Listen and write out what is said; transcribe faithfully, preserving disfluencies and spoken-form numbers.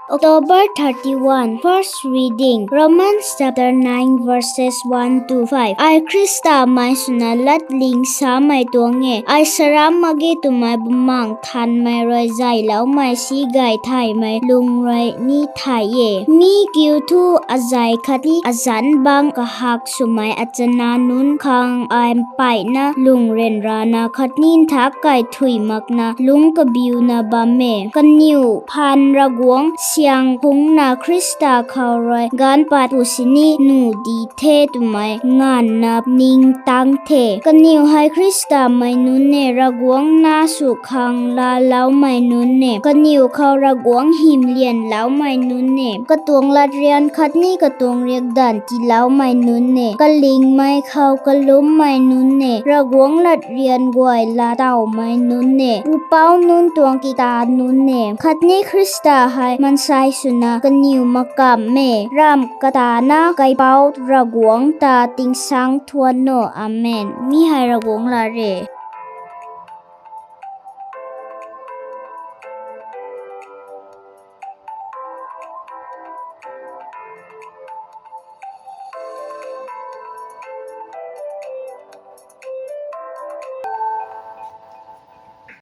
October thirty-one, first reading, Romans chapter nine, verses one to five. Ai Khrista mei swna latling samei tuang e. Ai saram mak ge twmei Bumaengh Nthanmei rui zayloumei si gay thaymei lung rui ni thay e. Mi kiu thu azei khatni azanc bang kahak swmei achana nunc khang ai mpeyna lung ryanrana khatni nthak kai thuy makna lungc kabiuna bam e. Kaniw phaan Ravguangc syang phungcna Khrista khou rui gaanv pat pw sini nuh di the twmei nganvna ning tang the. Kaniw hei Khrista mei nunc e, Ravguangc na sw khang laaloumei nunc e. Kaniw khou Ravguangc hym lyanloumei nunc e. Katuang latryan khatni katuang riakdanv tiiloumei nunc e. Kalingmei khou kalummei nunc e. Ravguangc latryan guay laa tawmei nunc e. Pupouc nunc tuang kata nunc e. Khatni Khrista hei maansei swna kaniw makamh e. Ramh katana kaipouc Ravguangc ta tingsaeng thuan o. Amen. Mi hei Ravguangc lat re.